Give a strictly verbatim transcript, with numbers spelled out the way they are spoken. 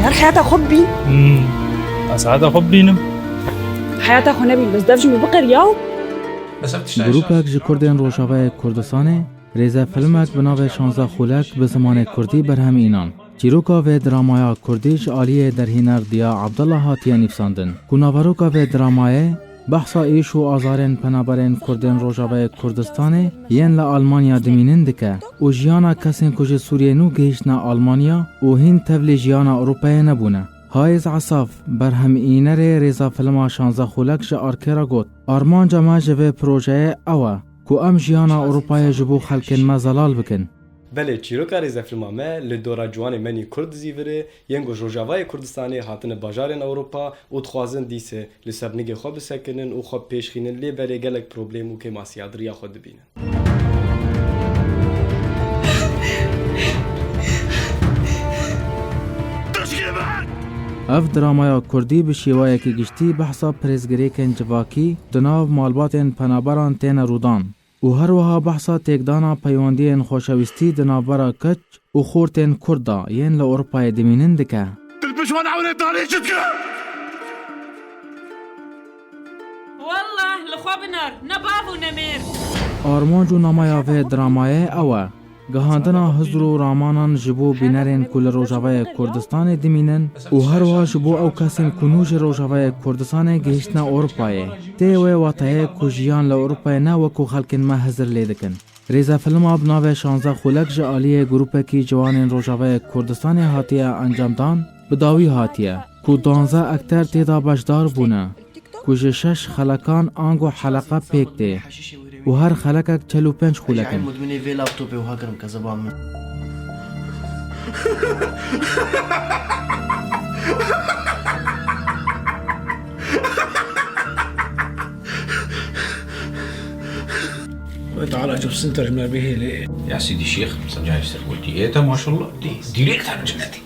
Her heyata xwe bibîn. Hmm. Ez heyata xwe bibînim. Heyata xwe nebîn, bes dev ji min biqer ya. Grûpek ji Kurdên Rojavayê Kurdistanê rêzefilmek bi navê Şanzeh Xulek bi zimanê Kurdî berhem înan. Çîroka vê dramaya Kurdî ji aliyê derhîner Diya Abdullah hatiye nivîsandin. Ku naveroka vê dramayê behsa îş û azarên penaberên Kurdên Rojavayê Kurdistanê yên li Almanya dimînin dike û jiyana kesên ku ji Sûriyê nû gihîştine Almanya û hîn tevlî jiyana Ewropayê nebûne. Hayz Esaf, berhemînerê rêzefilma Şanzeh Xulek ji Arkê re got, armanca me ji vê projeyê ew e ku em jiyana Ewropayê ji bo xelkên me zelal bikin. Belê, çîroka rêzefilma me li dora ciwanê menî Kurd zîvire yên ku ji Rojavayê Kurdistanê hatine bajarên Ewropa û dixwazin dîse li ser nigê xwe bisekinin û xwe bipêşxînin, lê belê gelek problem û kêmasî ya di riya xwe dibînin. Ev dramaya Kurdî bi şêweyekî giştî behsa pirsgirêkên civakî di nav malbatên penaberan têne rûdan û her wiha behsa têkdana peywendiyên xoşewîstî di navbera keç û xortên Kurd de yên li Ewropayê dimînin dike. Dilpiş wan ewrê talê çi dike? Wallah, li xwe binar, ne bav û ne mêr. Armanc û namaya vê dramayê ew e, gihandina hizr û ramanan ji bo bînerên ku li Rojavayê Kurdistanê dimînin û her wiha ji bo ew kesên ku nû ji Rojavayê Kurdistanê gihîştine Ewropayê. Tê wê wateyê ku jiyan li Ewropayê ne wekû xelkên me hizr lê dikin. Rêzefilma bi navê Şanzeh Xulek ji aliyê grûpekî ciwanên Rojavayê Kurdistanê hatiye encamdan, bi dawî hatiye, ku duwazdeh ekter tê de beşdar bûne, ku ji şeş xelekan ango heleqe pêk tê û her xelekek çel û pênc xulek in. Mudminê vê laptopê wiha kirim kezeba min. تعال شوف سنتر ما به ليه. يا سيدي الشيخ، مسجاي الشيخ قلتي ايه؟ ما شاء الله، دي ديريكت على جنتي.